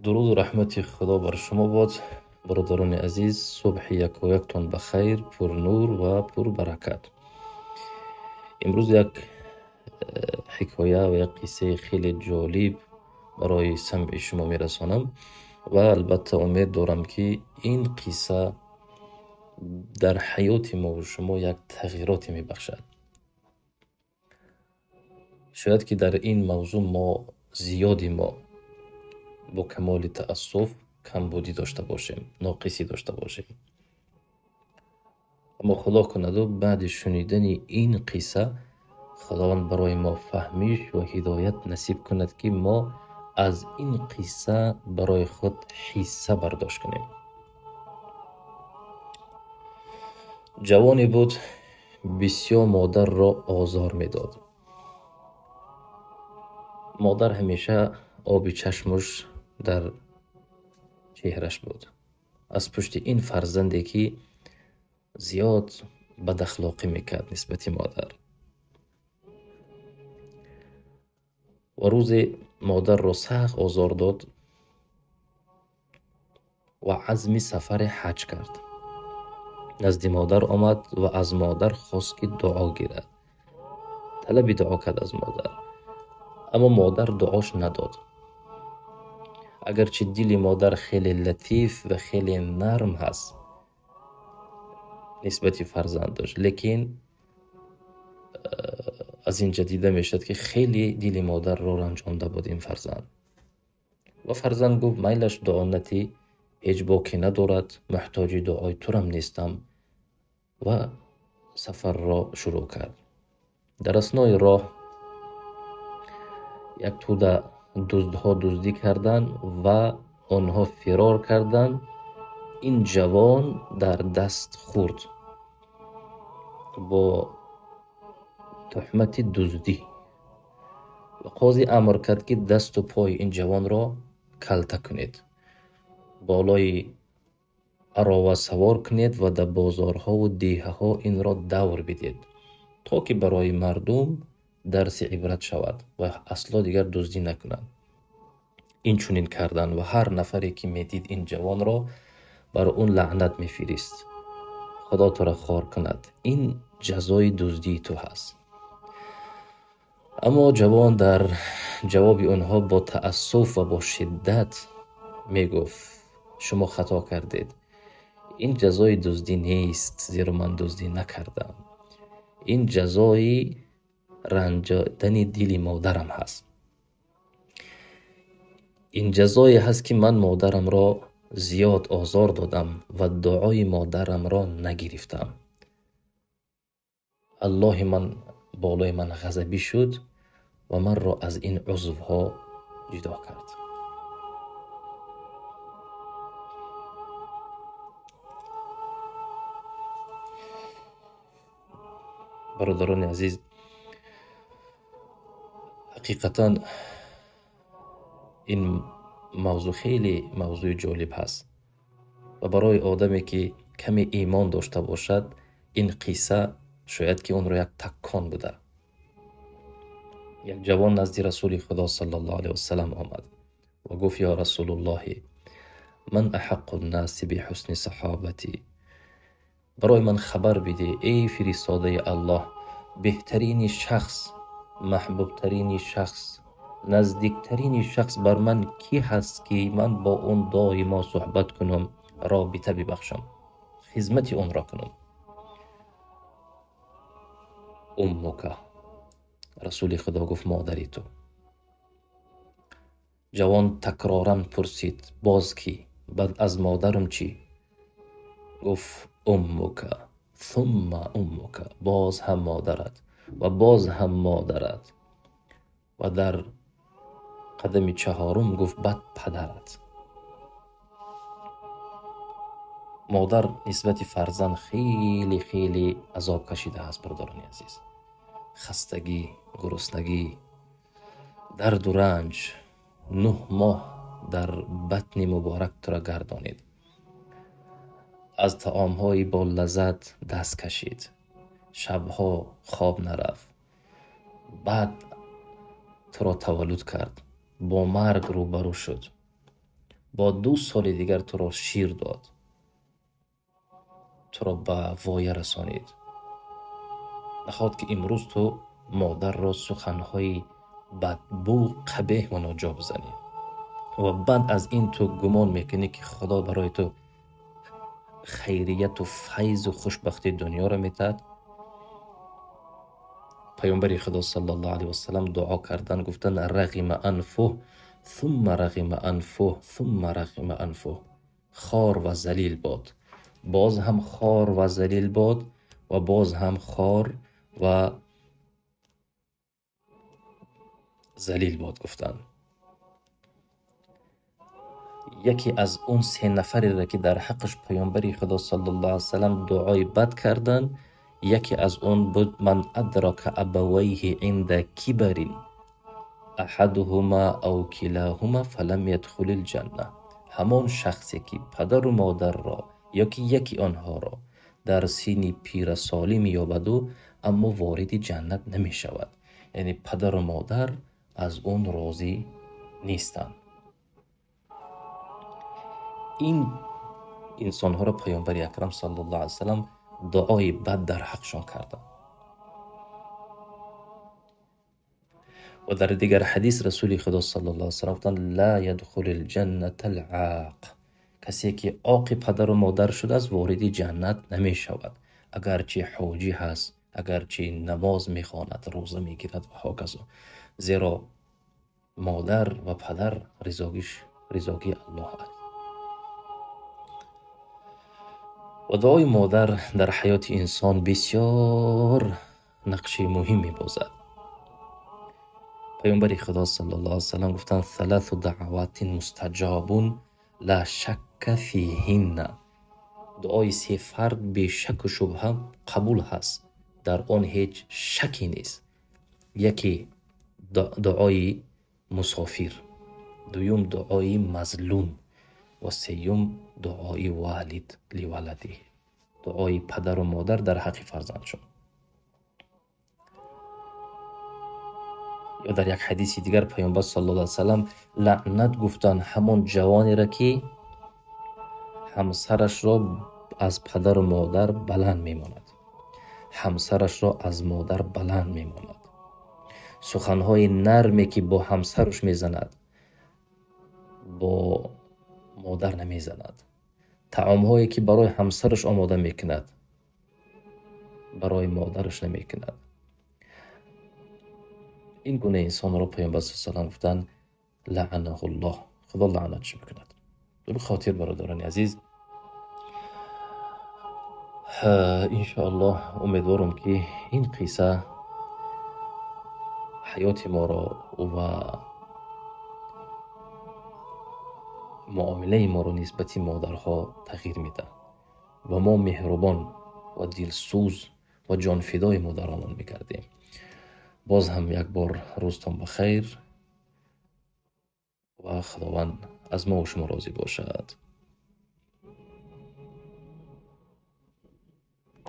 Дуруду раҳмати Худо бар шумо бод, бародарони азиз. Субҳи якояктон ба хайр, пурнур ва пурбаракат. Имрӯз як ҳикоя ва як қиссаи хеле ҷолиб барои самъи шумо мерасонам ва албатта умед дорам, ки ин қисса дар ҳаёти мову шумо як тағйироте мебахшад. Шояд ки дар ин мавзӯъ мо зиёди мо бо камоли таассуф камбудӣ дошта бошем, ноқисӣ дошта бошем. Аммо Худо кунаду баъди шунидани ин қисса Худованд барои мо фаҳмиш ва ҳидоят насиб кунад, ки мо аз ин қисса барои худ ҳисса бардошт кунем. Ҷавоне буд, бисёр модарро озор медод. Модар ҳамеша оби чашмуш дар чеҳраш буд. Аз пушти ин фарзанде, ки зиёд бадахлоқӣ мекард нисбати модар. Ва рӯзе модарро сахт озор дод ва азми сафари ҳаҷ кард. Назди модар омад ва аз модар хост, ки дуо гирад. Талаби дуо кард аз модар. Аммо модар дуош надод. Агарчи дили модар хеле латиф ва хеле нарм ҳаст нисбати фарзандаш, лекин аз ин ҷа дида мешавад, ки хеле дили модарро ранҷонда буд ин фарзанд. Ва фарзанд гуфт: майлаш, дуо натӣ, ҳеҷ боке надорад, муҳтоҷи дуои турам нестам. Ва сафарро шурӯъ кард. Дар аснои роҳ як тӯда дуздҳо дуздӣ карданд ва онҳо фирор карданд. Ин ҷавон дар даст хӯрд бо туҳмати дуздӣ. Ва қозӣ амр кард, ки дасту пои ин ҷавонро калта кунед, болои арова савор кунед ва дар бозорҳову деҳаҳо инро давр бидед, то ки барои мардум дарси ибрат шавад ва асло дигар дуздӣ накунанд. Инчунин карданд ва ҳар нафаре, ки медид ин ҷавонро, бар ӯ лаънат мефирист. Худо туро хор кунад, ин ҷазои дуздии ту ҳаст. Аммо ҷавон дар ҷавоби онҳо бо таассуф ва бо шиддат мегуфт: шумо хато кардед, ин ҷазои дуздӣ нест, зеро ман дуздӣ накардам. Ин ҷазои ранҷодани дили модарам ҳаст. Ин ҷазое ҳаст, ки ман модарамро зиёд озор додам ва дуои модарамро нагирифтам. Аллоҳи ман болои ман ғазабӣ шуд ва манро аз ин узвҳо ҷудо кард. Бародарони азиз, ҳақиқатан ин мавзӯъ хеле мавзӯи ҷолиб ҳаст ва барои одаме, ки каме имон дошта бошад, ин қисса шояд ки онро як таккон буда. Як ҷавон назди Расули Худо саллаллоҳу алайҳи вассалам омад ва гуфт: ё Расулуллоҳи, ман аҳаққу ннаси биҳусни саҳобати. Барои ман хабар бидеҳ, эй фиристодаи Аллоҳ, беҳтарини шахс, маҳбубтарини шахс, наздиктарини шахс бар ман кӣ ҳаст, ки ман бо он доимо суҳбат кунам, робита бибахшам, хизмати онро кунам? Уммука. Расули Худо гуфт: модари ту. Ҷавон такроран пурсид: боз кӣ? Баъд аз модарам чӣ? Гуфт: уммука, сумма уммука, боз ҳам модарат ва боз ҳам модарат. Ва дар қадами чаҳорум гуфт: баъд падарат. Модар нисбати фарзанд хеле хеле азоб кашидааст, бародарони азиз. Хастагӣ, гуруснагӣ, дарду ранҷ, 9 моҳ дар батни муборак туро гардонид. Аз таомҳои бо лаззат даст кашид, шабҳо хоб нарафт, баъд туро таваллуд кард, бо марг рӯбарӯ шуд. Бо 2 соли дигар туро шир дод, туро ба воя расонид. Нахоҳад ки имрӯз ту модарро суханҳои бадбӯ, қабеҳ ва ноҷо бизанӣ ва баъд аз ин ту гумон мекунӣ, ки Худо барои ту хайрияту файзу хушбахтии дунёро метаҳад. Паёмбари Худо саллаллоҳу алайҳи васаллам дуо кардан, гуфтан: рағима анфуҳ сумма рағима анфуҳ сумма рағима анфуҳ. Хор ва залил бод, боз ҳам хор ва залил бод ва боз ҳам хор ва залил бод, гуфтанд. Яке аз он 3 нафареро, ки дар ҳаққаш Паёмбари Худо саллаллоҳу алайҳи васаллам дуои бад карданд, яке аз он буд: ман адрака абавайҳи инда кибарин аҳадуҳума ав килаҳума фалам ядхулил ҷанна. Ҳамон шахсе, ки падару модарро ё ки яки онҳоро дар синни пирасолӣ меёбаду, аммо вориди ҷаннат намешавад. Яъне падару модар аз он розӣ нестанд. Ин инсонҳоро Паёмбари Акрам саллаллоҳу алайҳи васаллам дуои бад дар ҳақшон карданд. Ва дар дигар ҳадис Расули Худо саллаллоҳу алайҳи васаллам гуфтанд: ла ядхулил ҷаннатал оқ. Касе ки оқи падару модар шудааст, вориди ҷаннат намешавад, агарчи ҳоҷӣ ҳаст, агарчи намоз мехонад, рӯза мегирад ва ҳоказо. Зеро модар ва падар ризогии Аллоҳ аст. Ва дуои модар дар ҳаёти инсон бисёр нақши муҳим мебозад. Паёмбари Худо саллаллоҳу алайҳи васаллам гуфтанд: саласу даъватин мустаҷобун ла шакка фиҳинна. Дуои 3 фард бешаку шубҳа қабул ҳаст, дар он ҳеҷ шаке нест. Яке дуои мусофир, дуюм дуои мазлум ва сеюм дуои валид ливаладиҳ, дуои падару модар дар ҳаққи фарзандшон. Ё дар як ҳадиси дигар Паёмбар саллаллоҳу алайҳи васаллам лаънат гуфтанд ҳамон ҷавонеро, ки ҳамсарашро аз падару модар баланд мемонад, ҳамсарашро аз модар баланд мемонад, суханҳои нарме, ки бо ҳамсараш мезанад, бо модар намезанад, таомҳое, ки барои ҳамсараш омода мекунад, барои модараш намекунад. Ин гуна инсонро Паёмбар саллаллоҳу алайҳи васаллам гуфтанд: лаънаҳуллоҳ, Худо лаънатш мекунад. Ба хотир бародарони азиз, иншоаллоҳ умедворам, ки ин қисса ҳаёти моро ва муомилаи моро нисбати модарҳо тағйир медиҳад ва мо меҳрубон ва дилсӯз ва ҷонфидои модаронамон мегардем. Боз ҳам як бор рӯзтон ба хайр ва Худованд аз мо ва шумо розӣ бошад.